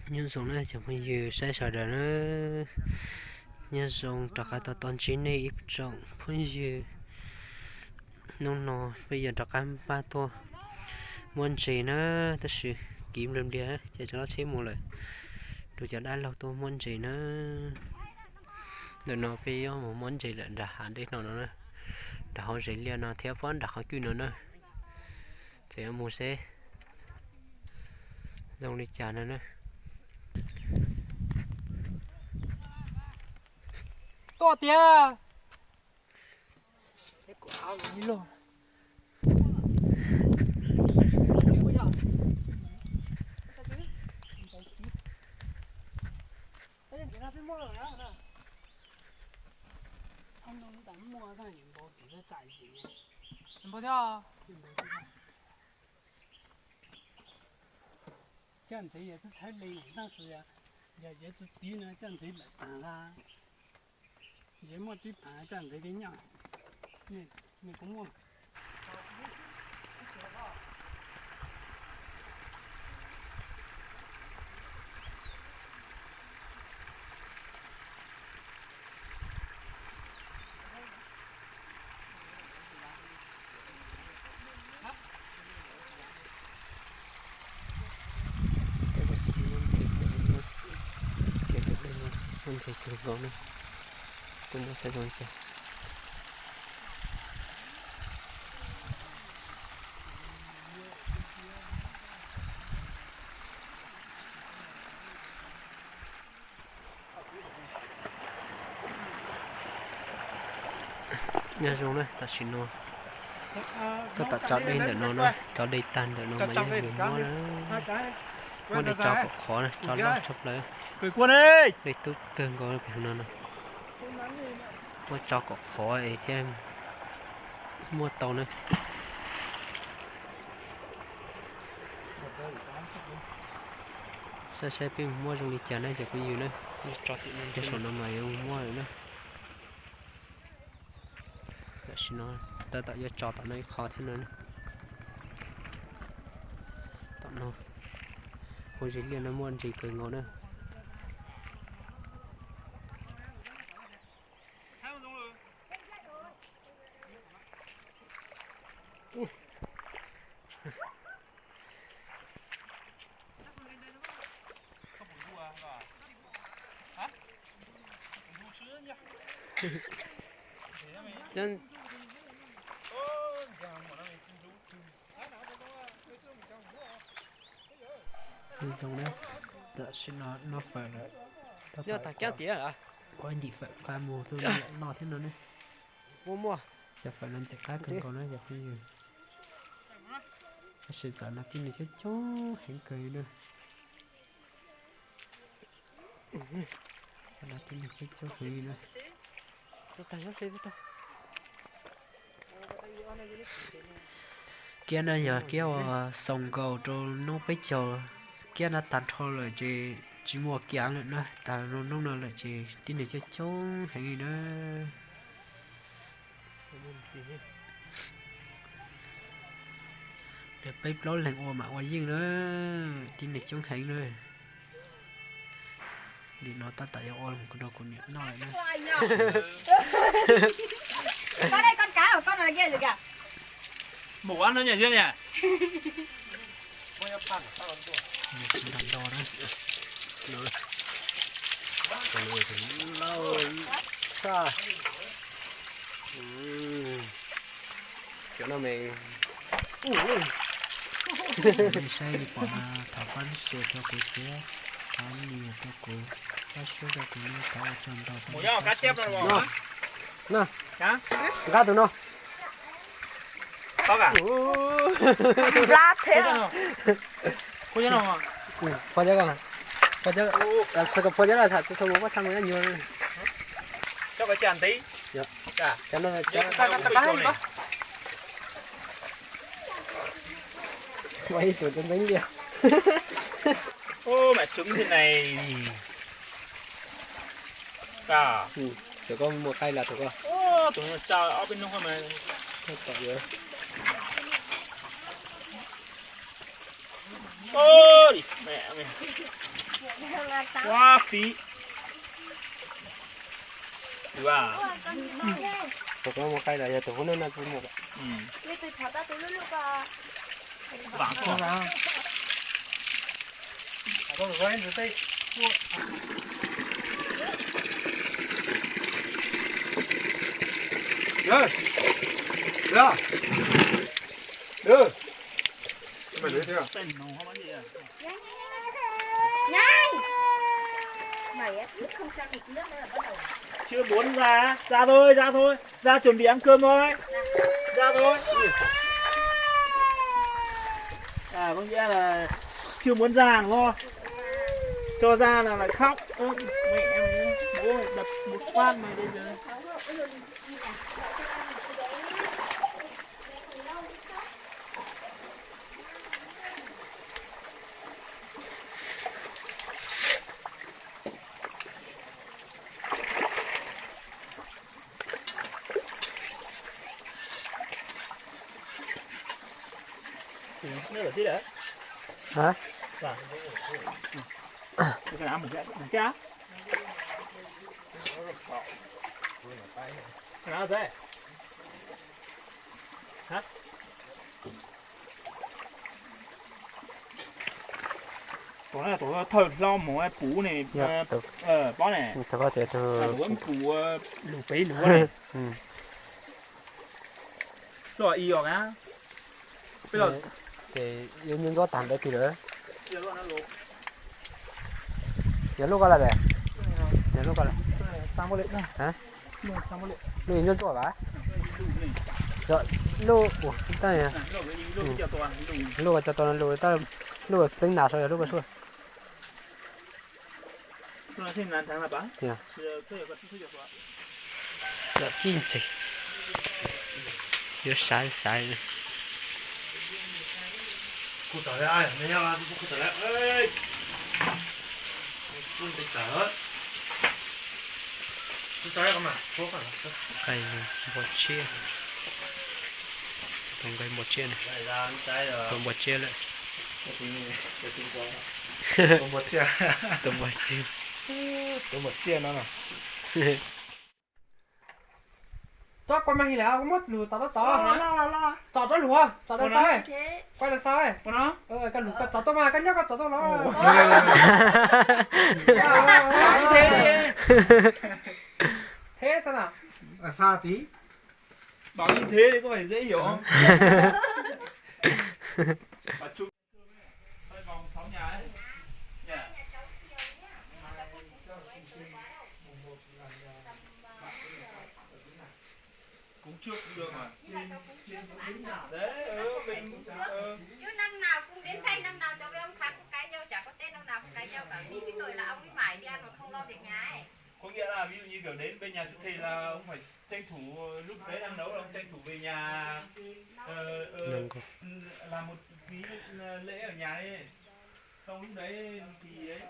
Nyob zoo na cov phooj ywg saib sawv daws na, nyob zoo rov qab tau tau ntsib nej ib tsoom phooj ywg. Hnub no peb yuav rov qab npaj tuaj muab ntses na, tab sis kiv npliag npliag ces cov loj tsheb mus lawm, rau cov dab laug tuaj muab ntses na. Ntawm no peb yuav mus muab ntses lawm nram hav dej no no na, nram hauv zes liaj no thiab puag nram qhov cwj no na. Ces yuav mus seb zoo li cas no na. Tuaj tiag. Coj ntxeev yog twb txhawb li tab sis yog yog tsis tiv no coj ntxeev lawm taag la. Yog muaj tib phav coj ntxeev li nyaj, nws kuv muaj. Ntses kawg nkaus na, kuv muab saib zoo li cas. Nyob zoo na, tam sim no tab tom tso dej ntawm no na, tso dej tag ntawm no mas yeej mus muab na. Muab dej tso kom qhov na, tso loj tshaj plaws. Dej tub kawg nkaus pem no no. Muab tso kom qhov es thiaj muaj tau na. Saib saib peb mus muab zoo li cas na cov phooj ywg na. Cov saum no mas yuav mus muab lawm na. Tam sim no tab tom yuav tso tom no ib qho thiab no. Tom no hauv zes liaj no muaj ntses kawg nkaus na. Zoo na, tam sim no noj fawm lawm. Tab tom ua ntim fawm qab mus tu noj thiab no ne. Cov fawm no ntxim qab kawg nkaus na cov phooj ywg. Tab sis tam no tib neeg coob coob heev kawg li na. Tam no tib neeg coob coob heev li na. Kiab no yog kiab uas xaus nkaus rau noob peb caug, kiab no tag nrho lawm ces tsis muaj kiab lawm na, tag rau noob no lawm ces tib neeg coob coob heev li na. Peb plaub leeg ua mam ua yeej na, tib neeg coob heev na. Nim no tab tom yuav ua rau kuv niam noj lawm na. Tsis nrog nrog na. Lauj, tshaj. Cov no me, nej saib li pom no thov pab share rau kuv thiab, thov nias rau kuv, pab subscribe rau kuv na, thov ua tsaug ntau rau nej pab share. Nqa tus no. Nplá thiab. Phua cov ko, phua cov, xav kom phua cov lawm tham txog mus pab txhaj mus nyob nyuag. Cov no, ua ib tug txeeb txeeb tiag. Cov ko mus qaij los tau ko. Tom yuav. Quá phí. Tus koj muaj qaib los yog tus hub no no kuj muaj. Chưa muốn ra, ra thôi, ra thôi. Ra chuẩn bị ăn cơm thôi. Ra thôi. À, có nghĩa là chưa muốn ra đúng không? Cho ra là lại khóc. Ơ, mẹ em, bố đập một phát mày bây giờ. Hả? Tus no tus thawj hlob mus puv ne, pob ne, puv lug peb lug ne. Txoj i os. Ces yuav nco ntsoov tag nrho twg lawm. Yog lub ko lawm, yog lub ko lawm. Lub nco ntsoov vas. Lub, lub ko cov tau lub, lub tseeb nas saud yog lub ko sua. Lom kib ntxeg, yuav xaiv xaiv. Nqaij npua tsiab, tus nqaij npua tsiab, tus npua tsiab lawm. Tus npua tsiab, tus npua tsiab no. Tsob kua mag hi lawm, muab lug tom rau txov. Txov rau lug, txov rau saib. Kuaj rau saib. Koj lug koj txov tuaj mas, koj nyob koj txov tuaj los. Theb xwb na. Sao tí? Bảo như thế thì có phải dễ hiểu không? Cũng trước cũng được mà. Đấy, ừ, mình, ừ. Chứ năm nào cũng đến đây, năm nào cháu với ông Sáng cũng cãi nhau, chả có Tết năm nào cũng cãi nhau cả. Đi với tôi là ông ấy mải đi ăn mà không lo việc nhà ấy. Có nghĩa là ví dụ như kiểu đến bên nhà chú Thìn là ông phải tranh thủ, ờ, lúc đấy đang nấu là ông tranh thủ về nhà, ờ, ờ, Nâng cơ. Làm một tí, ờ, lễ ở nhà ấy. Xong lúc đấy thì ấy.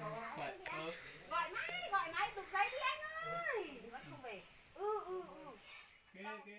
Gọi, ờ. Gọi mãi, gọi mãi, đục giấy đi anh ơi. Vẫn không về. Ừ, ừ, ừ. Cái, cái